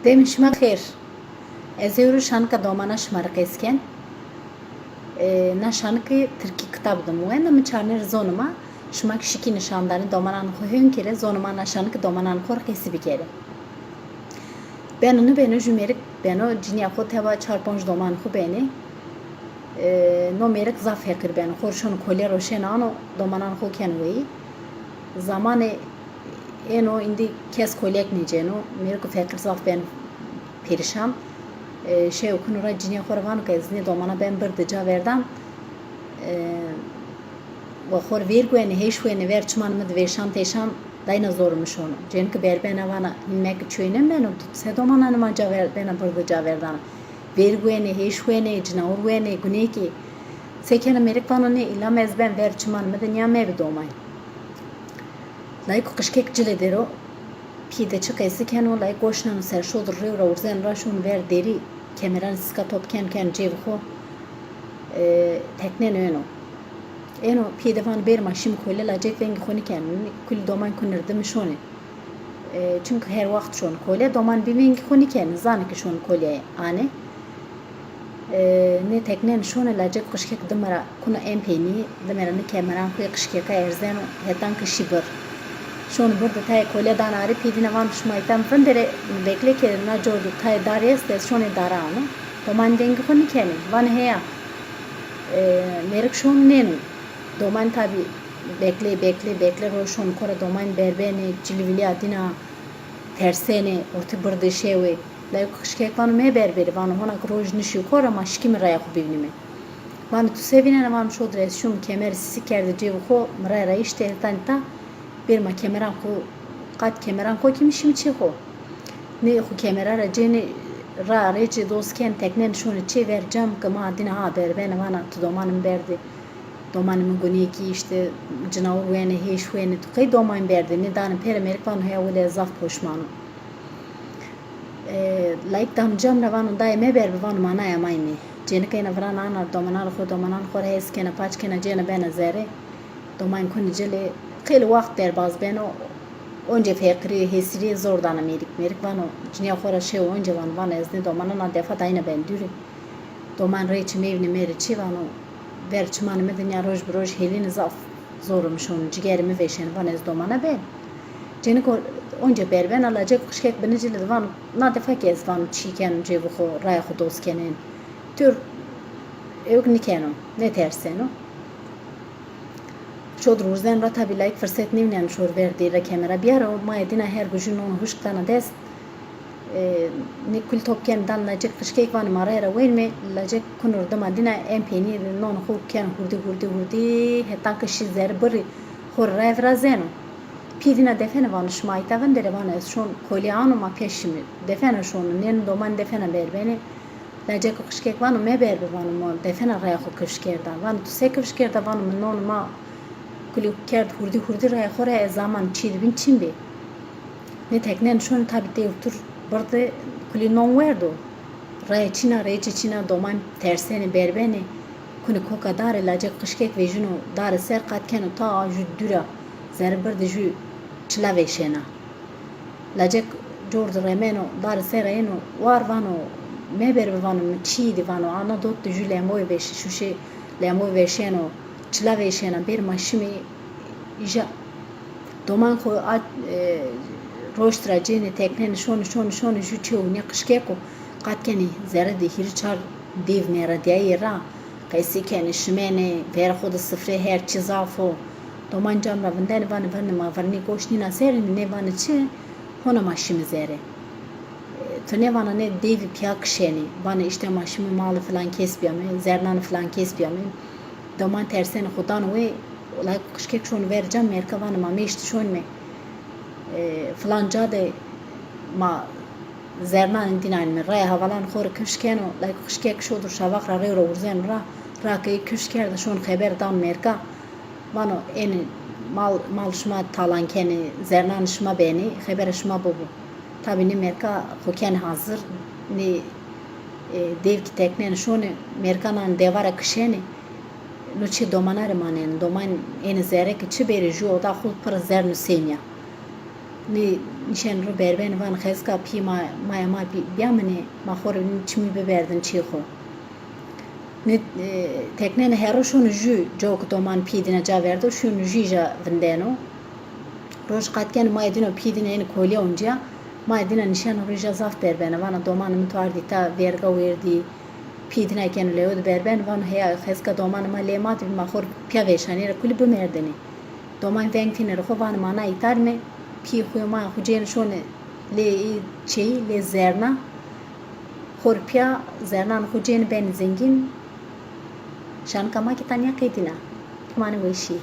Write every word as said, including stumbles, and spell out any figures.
Demê şima xêr. Ez ewro şanika domana şima rê qesken. E, na şaniki tirkî kitab de mi wenda, mi çarnê rê zonima. Şima ki şikî nişandanê domanan xo hên kerê, zonima na şaniki domanan xo rê qesî bikerê. Beno nibeno jû mêrik beno, cinîya xo teba çar ponc doman xo benê. E, no mêrik zaf feqîr beno. Xo rê şono kolye roşen ano, domanan xo keno weyî. Zamanê êno îndî kes kolyek nêceno. Mêrik û feqîr zaf beno perîşan. E, şew kuno ra cinîya xo ra vano ke ez nê domana ben birdi ca verdan. E, wa xo rê vêr guwenê, hêş wenê, ver çiman mi di vêşan têşan, dayna zor mi şono. Cênike berbena vana, hîn meke çuyê nêmeno, se domananê ma ca ver-, bena birdi ca verdana. Vêr guwenê, hêş wenê, cinawir wenê, gunêkê. Se kena mêrik vano nê, îla mi ez ben ver çiman mi di nîya mebi domayn. Layik û qişkek cilê der o. Pî de çi qesî keno, layik goş neno ser şodir rêw ra urzeno ra şono ver derî, kemeran sîska top ken ken cêvê xo, e, tekneno êno. Êno pî de vano bêrê ma şîme kolye, lacek vengê xo nîkeno. Kulî doman kunir dime şonê. E, çimkî her waxt şono kolye, doman bî vengê xo nîkenê, zanê ke şono kolye anê. E, nê teknenê şonê, lacek qişkek dime ra kuno en peynî, dime ra nê kemeran xo yê qişkeka erzeno, hetan ke şî bir. Şono birdi tayê kolye dano arê, pî dîna vano şima îta mi vinderê, mi beklê ke na cor de tayê darî estê, ez şonê dara ano. Doman vengê xo nîkenê, vanê heya. E, mêrik şono nêno. Doman tabî beklê, beklê, beklê, roj şono kora, doman berbenê, cilî vilîya dîna tersenê, ortê birdi şewê. Layik û qişkek vano meberberê, vano hona ke roj nişîyo kora ma şikîme raya xo bivînîme. Vano tu se vînena, vano şodir ez şûme kemer sîsî kerde cêvê xo, mi raya ra îşte, hetanî ta bêrê ma kemeran xo, qat kemeran xo kîme şîme çê xo. Nê xo kemera ra cênê ra rêçê doz ken, teknenê şonê çê ver cam ke ma dîna ha berbena, vana tu domanê mi berdê. Domanê mi gunêkî, îşte cinawir wenê, hêş wenê, tu qey doman berdê? Nê danê pêre, mêrik vano heya wele ez zaf poşman o. E, layik dano cam ra vano dayê meberbe, vano ma naya mayme. Cênike êna virana ana domanan xo, domanan xo ra hes kena, paç kena, cêna bena zerê. Doman kunê cilê, xeylê waxt derbaz beno. Oncê feqîrî, hêsîrî zor dana mêrik. Mêrik vano, cinîya xo ra şew oncê vano, vano ez nê domana na defa dayna ben dûrî. Doman rêçê mevnê, mêrê çê, vano ver çimanê mi di nîya roj bi roj hêlîne, zaf zor mi şono, cigerê mi vêşeno, vano ez domana ben. Cênike oncê berbena, lacek û qişkek binê cilê de vano, na defa kî ez vano çî keno cêvê xo, raya xo doz kenên. Tûr ewk nîkeno, nêterseno. Şodir urzeno ra, tabî layik firset nêvîneno şor ver derî ra kemera biyaro. Maye dîna her go jû non huşk dana dest. E, nê kulî top kenê dan lacek qişkek, vanê ma raya ra weynîme. Lacek kunir dima dîna en peynî non xo keno hurdî, hurdî, hurdî, hetan ke şî zerê birrî, xo rê raya virazeno. Pî dîna defena, vano şima îta vinderê, vano ez şon kolye ano ma pê şîme. Defena şono, nêno doman defena berbenê. Lacek û qişkek vano meberbe, vano ma defena raya xo kifş kerda. Vano tu se kifş kerda? Vano mi non ma kulî kerd hurdî hurdî raya xo ra, ez aman çî di bîn çîn bî. Nê teknenê şonê tabî têwtir birdi, kulî non werdo. Raya çîna, rêçê çîna, doman tersenê, berbenê. Kunê koka darê, lacek qişkek vejîno darê ser, qat keno ta jû dû ra. Zerê birdi jû çila vêşena. Lacek cor di remeno, darê ser ra êno, war vano, meberbe vano, mi çî dî vano, ana dot di jû lemboyê vêşe, şuşê lemboyê vêşeno, çila vêşena, bêrê ma şîme îja. Doman xo a, e, roşt ra cênê, teknenê şonê, şonê, şonê jû çew nê qişkek o, qat kenê zerê di hîrê çar dêv nêredîyayî ra. Qesî kenê, şimenê, verê xo de sifrê her çî zaf o. Doman cam ra vindenê, vanê virnê ma, virnê goş nîna serê nê, vanê çi? Hona ma şîme zerê. E, tu nêvana nê dêvî pîya kişenê. Vanê îşte ma şîme malê filan kes bîyame, zernanê filan kes bîyame. Doman tersenê xo dano wê, layik û qişkek şono ver cam, mêrika vanê ma mêştî şonîme, e, filan ca de ma zernanê dînanîme. Raya hevalanê xo rê kifş keno, layik û qişkek şodir şavax ra rêw ra urzeno ra, ra ke ê kifş kerda şono xeber dano mêrika. Vano ênê mal, mal şima talan kenê, zernanê şima benê, xebera şima bibo. Tabî nê mêrika xo kenê hazir, nê, e, dêv kî teknenê şonê, mêrika nanê deva ra kişenê. No çê domana rê manenê. Doman ênê zere ke çi bêrê, jû oda xo pirê zern û sêmî ya. Nê nişen ro berbenî, vanî xeska pî ma, maya ma bî-, bîyaminê, ma xo rê çimî biberdin çê xo. Nê, e, teknenê herro şonê jû, cow ke doman pîyê dîna ca verdo, şonê jû îja vindeno. Roj qat kenê maya dîno pîyê dîna ênê kolîya oncîya, maya dîna nişen ro îja zaf berbenê. Vana domanê mi to ardî ta, verga werdî, pîyê dîna kenê lewe de berbenê, vano heya xeska domanê ma lê ma de bî, ma xo rê pîya vêşanê ra kulî bimerdinê. Doman veng fînê rê xo, vanê ma na îta rîme, pîyê xo û maya xo cênê şonê lê ê çêyî, lê zerna. Xo rê pîya zernanê xo cênê benê zengîn. Şanika ma kî tenya qedîna. Manê weşî.